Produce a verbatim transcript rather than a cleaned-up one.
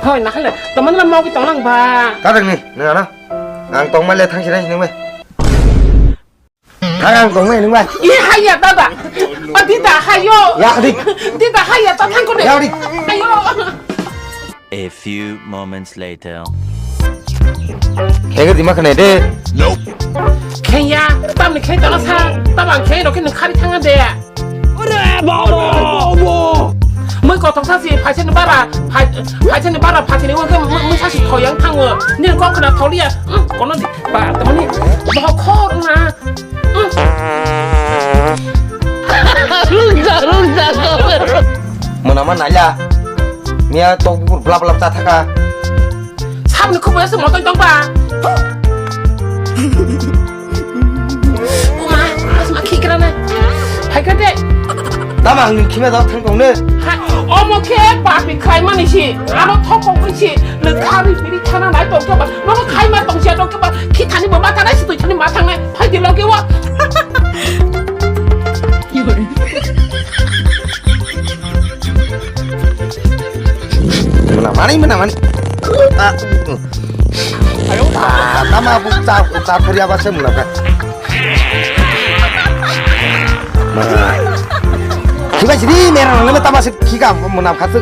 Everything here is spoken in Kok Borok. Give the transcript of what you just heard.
Hoi, nakhale, tomani la mogi tonglang ba. Kadang ni, nang ano? Ang tongma le thang sinai sinang bai. Thang ang tongma sinang bai. Ye, haya, dada. O, dida, hayo. Ya, di. Dida, haya, ta thang ko de. Ya, di. Hayo. A few moments later. Khe gidi ma khnai de. Khenya, tamni khe tala sa, tabang khe rokhe nang khari thanga de. Ore babo! Mui kothok sa si, phaisa ni bara, phai-, phaisa ni bara, phaisa ni wngkhe mui, mui sa si thoyang thango. Nini kok khna tholiya, hmm, kono di, ba, tamani, bohok khor na. Rungsa, rungsa, kau. Mwnama naila. Miya tok bukur blap blap cha thaka. Sabni khupo ese motoi tong ba. Uma, asma khikra na. Hai ka de. Tama ang khima dok thang tong ne. Ha, omo khe papi khai mani si. Aro thok kok si. Le khari biri thana nai tong ke ba. Nono khai ma tong sia tong ke ba. Khi thani bo ma thana si tui thani ma thang nai. Phai di loge wa. Mwnamani, mwnamani. Ah, ah, tama bu cha, cha thori aba se mwnam kha. Khibai sini merang nang tama se khika mwnam kha tu.